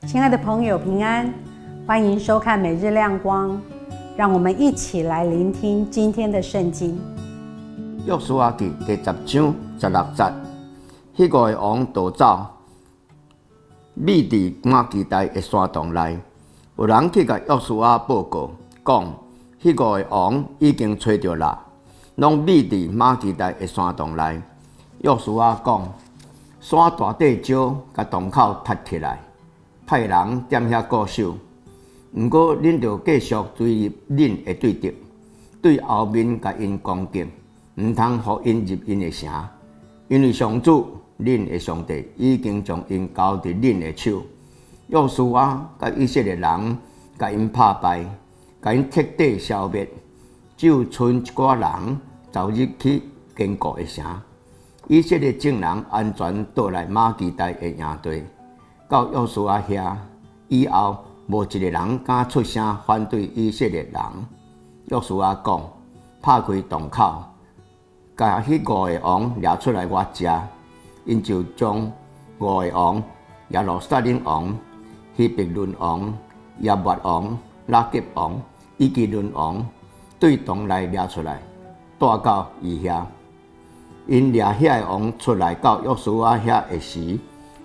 親愛的朋友，平安，歡迎收看《每日亮光》，讓我們一起來聆聽今天的聖經。約書亞記第十章十六節，彼五个王逃走，覕佇瑪基大的山洞內。有人去共約書亞報告，講彼五个王已經揣著啦，攏覕佇瑪基大的山洞內。約書亞講：山大塊石，共洞口窒起來，派人踮遐固守。毋過，恁著繼續追入恁的對敵，對後面共𪜶攻擊，毋通予𪜶入𪜶的城，因為上主恁的上帝已經將𪜶交佇恁的手。約書亞佮以色列人共𪜶拍敗，共𪜶徹底消滅，只有賰一寡人走入去堅固的城。以色列眾人安全倒來瑪基大的營地，到約書亞遐以後，無一个人敢出聲反對以色列人。約書亞講：拍開洞口，共彼五个王掠出來我遮。𪜶就將五个王：耶路撒冷王、希伯崙王、亞抹王、拉結王、以基倫王，對洞內掠出來，帶到伊遐。𪜶掠遐个王出來到約書亞遐的時，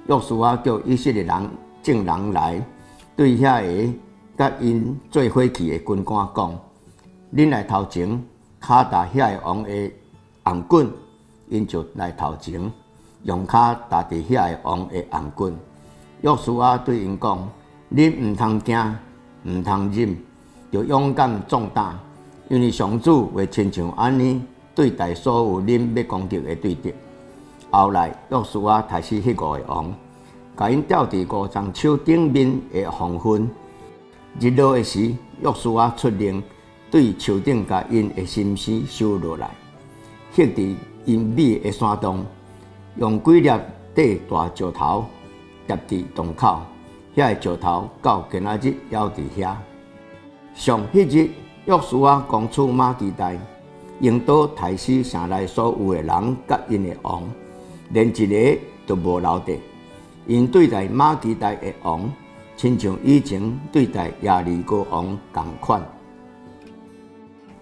約書亞叫以色列人眾人來，對遐个佮𪜶做伙去的軍官講：恁來頭前，跤踏遐个王的頷頸。𪜶就來頭前，用跤踏佇遐个王的頷頸。約書亞對𪜶講：恁毋通驚，毋通忍，著勇敢壯膽，因為上主會親像按呢對待所有恁欲攻擊的對敵。後來，約書亞刣死彼五个王，共𪜶吊佇梧桐樹頂面的黃昏。日落的時，約書亞出令，對樹頂共𪜶的身屍收落來，翕佇𪜶覕的山洞，用幾粒塊大石頭疊佇洞口，遐个石頭到今仔日猶佇遐。上彼日，約書亞攻取瑪基大，用刀刣死城內所有的人佮𪜶的王，連一个都無留低。𪜶對待瑪基大的王，親像以前對待耶利哥王仝款。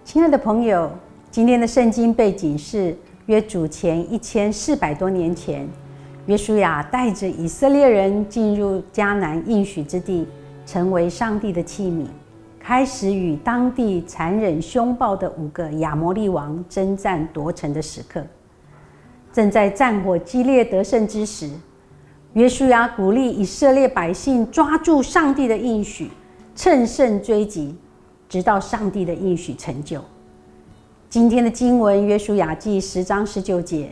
親愛的朋友，今天的聖經背景是約主前1400多年前，約書亞帶着以色列人進入迦南應許之地，成為上帝的器皿，開始與當地殘忍兇暴的五個亞摩利王征戰奪城的時刻。正在戰火激烈得勝之時，約書亞鼓勵以色列百姓抓住上帝的應許，乘勝追擊，直到上帝的應許成就。今天的經文約書亞記10章19節，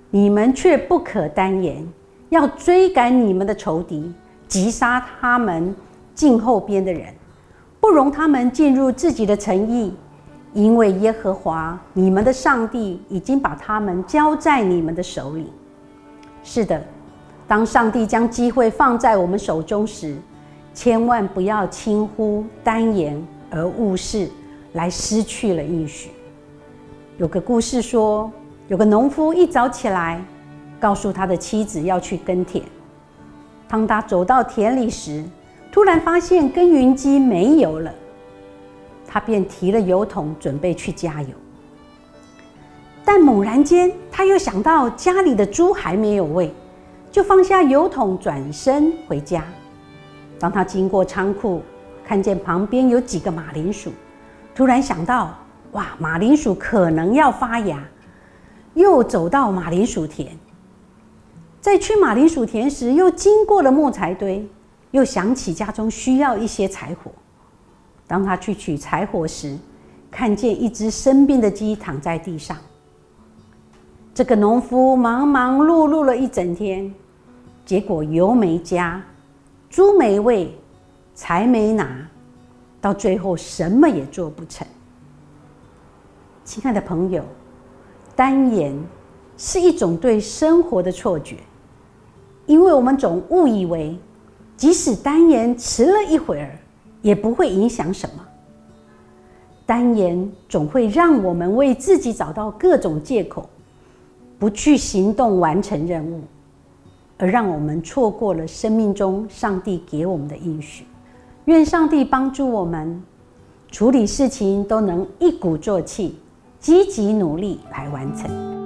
你們卻不可耽延，要追趕你們的仇敵，擊殺他們近後邊的人，不容他們進入自己的城邑，因為耶和華你們的上帝已經把他們交在你們的手裡。是的，當上帝將機會放在我們手中時，千萬不要輕忽耽延而誤事，來失去了應許。有個故事說，有個農夫一早起來，告訴他的妻子要去耕田。當他走到田裡時，突然發現耕耘機沒油了，他便提了油桶準備去加油。但猛然間，他又想到家裡的豬還沒有餵，就放下油桶轉身回家。當他經過倉庫，看見旁邊有幾個馬鈴薯，突然想到，哇，馬鈴薯可能要發芽，又走到馬鈴薯田。在去馬鈴薯田時，又經過了木材堆，又想起家中需要一些柴火。當他去取柴火時，看見一隻生病的雞躺在地上。這個農夫忙忙碌碌了一整天，結果油沒加，豬沒餵，柴沒拿，到最後什麼也做不成。親愛的朋友，耽延是一種對生活的錯覺，因為我們總誤以為，即使耽延遲了一會兒，也不會影響什麼。耽延總會讓我們為自己找到各種借口，不去行動完成任務。而讓我們錯過了生命中上帝給我們的應許。願上帝幫助我們處理事情都能一鼓作氣，積極努力來完成。